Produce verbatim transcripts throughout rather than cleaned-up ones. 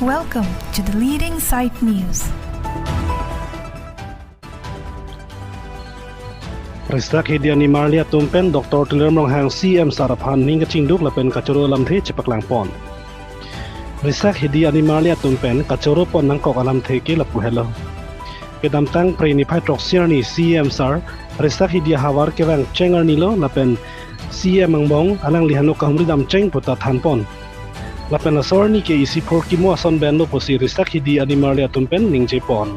Welcome to the leading site news. Risak hidi animarli atum pen Doctor Tuliram Ronghang C M sir aphan ning kachingduk lapen kachoro alamthe chepaklang pon. Risak hidi animarli atum pen kachoro pon nangkok alamthe ke lapu helo. Kedamtang Phre niphai throksi arni C M sir risak hidi ahavar kevang cheng arni lo lapen C M angbong alangli hano kahumri dam cheng puta than pon. Lapen laso arni ke isi phurkimo ason ben lo pusi risak hidi animarli atum pen ningje pon.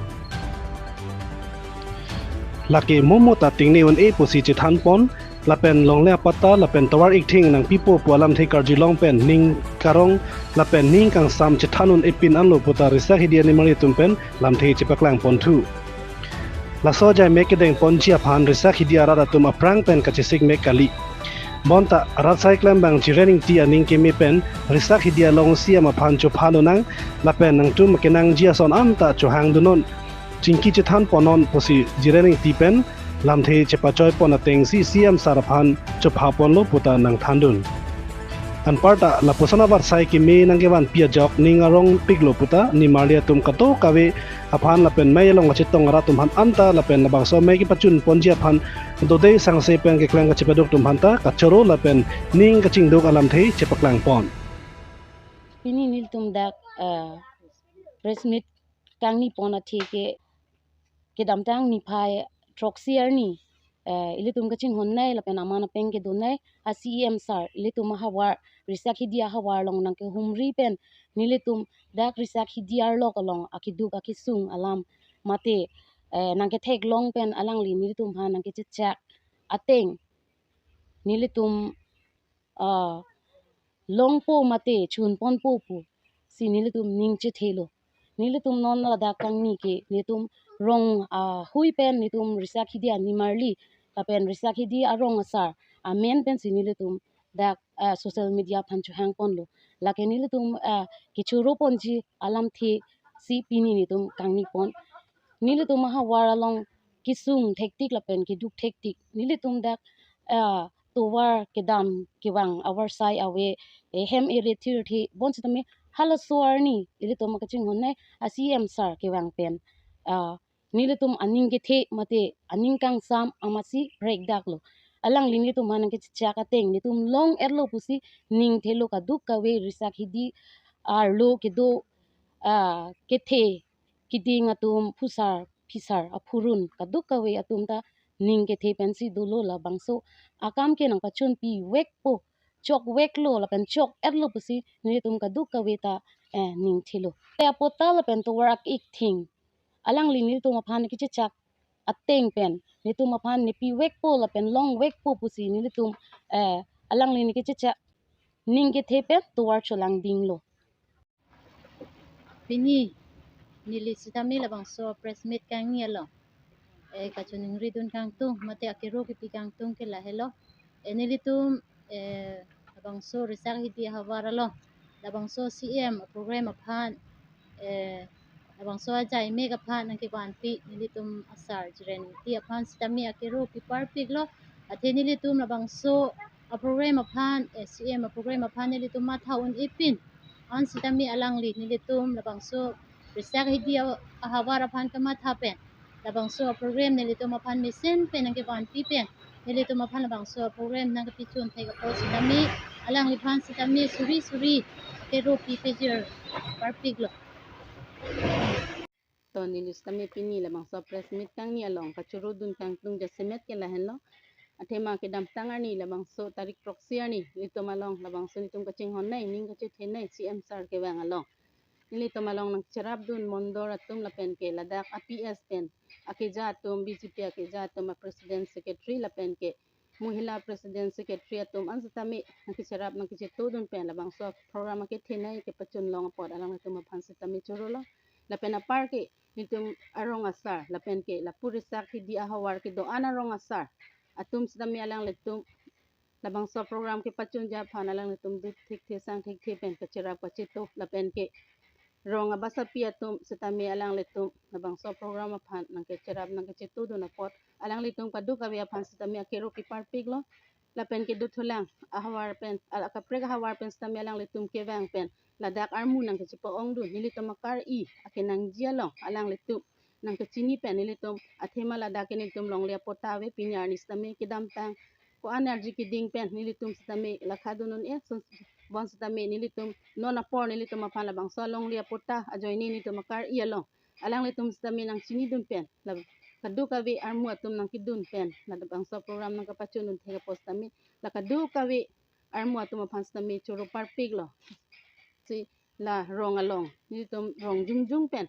Lake momo ta tingne un-e pusi chethan pon, lapen longle apatta lapen tovar ikthing nangpipo pu alamthe karjulong pen ning karong lapen ning kangsam chethan un-e pin anlo puta risak hidi animarli atum pen lamthe chepaklang pon thu. Laso ajai mek kedeng ponji aphan risak hidi arat atum aphrang pen kachesik mek kali. Bonta rat sai klembang Jiren Ingti aning keme pen risak hidi along C M aphan chopha lonang lapen nangtum kenangji ason anta chohang dunnon, chingki chethan ponnon pusi Jiren Ingti pen lamthe chepachoi pon atengsi C M sir aphan chopha ponlo puta nangthandun. Anparta lapuson abarsai keme nangkevanpi ajok ning arong piklo puta nimarli atum kadokave aphan lapen mei along kachetong arat atum aphan anta lapen labangso mei kepachun ponji aphan dode sangse pen keklem kachepaduk atum aphanta kachoro lapen ning kachingduk alamthe chepaklang pon. Pini nelitum dak, eh, press meet kangni pon athe ke kedamtang niphai throksi arni, eh, ilitum kachinghon nei lapen aman apeng kedo nei a C M sir ilitum ahavar risak hidi ahavar along nangkehumri pen nelitum dak risak hidi arlok along akeduk akesung alam mate, eh, nangketheklong pen alangli nelitum aphan nangkechechak ateng nelitum, ah, longpo mate chun ponpo pusi nelitum ning chethelo. Nelitum non ladak kangni ke nelitum rong, ah, hui pen nelitum risak hidi animarli lapen risak hidi arong asar amen pensi nelitum dak, ah, social media aphan chohang ponlo. Lake nelitum, ah, kechoro ponji alamthe si pini nelitum kangni pon. Nelitum ahavar along kesung thektik lapen keduk thektik. Nelitum dak, ah, tovar kedam kevang avarsai ave, eh, hem ere thirthe bonsitame halaso arni ilitum akachinghon nei a C M sir kevang pen, ah, nelitum aning kethe mate aning kangsam amatsi prekdaklo. Alangli nelitum aphan nangkechechak ateng nelitum long-etlo pusi ning thelo kadokave risak hidi arlo kedo, ah, kethe keding atum phusar phisar aphurun kadokave atum ta ning kethe pensi dolo labangso akam ke nangpachunpi vekpo chokveklo lapen chok-etlo pusi nelitum kadokave ta, eh, ning thelo. Te apatta lapen tovar ak-ikthing alangli nelitum aphan kechechak ateng pen nelitum aphan nepivekpo lapen longvekpo pusi nelitum, eh, alangli nangkechechak ning kethe pen tovar cholangdinglo. Pini neli sitame labangso press meet kangni along, eh, kachiningridun kangtung mate akero kipi kangtung ke lahelo. Eh, nelitum, eh, labangso risak hidi ahavar along labangso C M program aphan, eh, labangso ajai mek aphan nangkevanpi nelitum asar Jiren Ingti aphan sitame akero kiparpiklo. Athe nelitum labangso aprogram aphan, eh, C M aprogram aphan nelitum matha un-e pin an sitame alangli nelitum labangso risak hidi a-, ahavar aphan kamatha pen labangso aprogram nelitum aphan mesen pen nangkevanpi pen nelitum aphan labangso aprogram nangkepichun thek apot sitame alangliphan sitame suri suri akero pipejir parpiklo. To neli sitame pini labangso press meet kangni along kachoro dun kangtung jasemet ke lahenlo. Athema kedamtang arni labangso tarik throksi arni nelitum along labangso nelitum kachinghon nei ning kachethe nei C M sir kevang along nelitum along nangcherapdun mondol atum lapen ke ladak a P S pen akeja atum, B J P akeja atum a president secretary lapen ke mohila president secretary atum an sitame nangkecherap nangkechetodun pen labangso program akethe nei kepachun long apot alanglitum aphan sitame chorolo. Lapen apar ke nelitum arong asar lapen ke lapu risak hidi ahavar kedo-an arong asar atum sitame alanglitum labangso program kepachunji aphan alanglitum duk thekthe sang thekthe pen kacherap kacheto lapen ke rong abasapi atum sitame alanglitum labangso program aphan nangkecherap nangkechetodun apot alanglitum kadokave aphan sitame akero kiparpiklo. Lapen ke dothulang ahavar pen, al-, akaprek ahavar pen sitame alanglitum kevang pen ladak armu nangkachipa-ongdun, nelitum akar-i akenangji along alanglitum nangkachini pen nelitum athema ladak ke nelitum longle apatta ave. Pini arni sitame kedamtang ko-an arji keding pen nelitum sitame lakha dun un-e, son-, bonsitame nelitum non apor nelitum aphan labangso alongle apatta ajoine nelitum akar-i along alanglitum sitame nangchinidun pen, la kadokave armu atum nangkedun pen labangso program nangkapachundun thek apot sitame la kadokave armu atum aphan sitame choro parpiklo. Si la rong along, nelitum rong jongjong pen,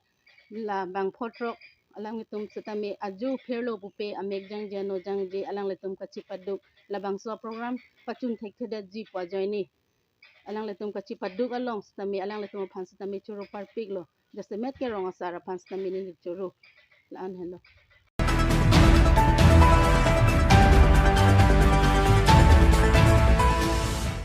la bang phothrok alanglitum sitame ajo phirlo pupe amek jangje ano jangje alanglitum kachipaduk labangso program pachun thekthedetji pu ajoine alanglitum kachipaduk along sitame alanglitum aphan sitame choro parpiklo. Jasemet ke rong asar aphan sitame neli choro. La-an henlo.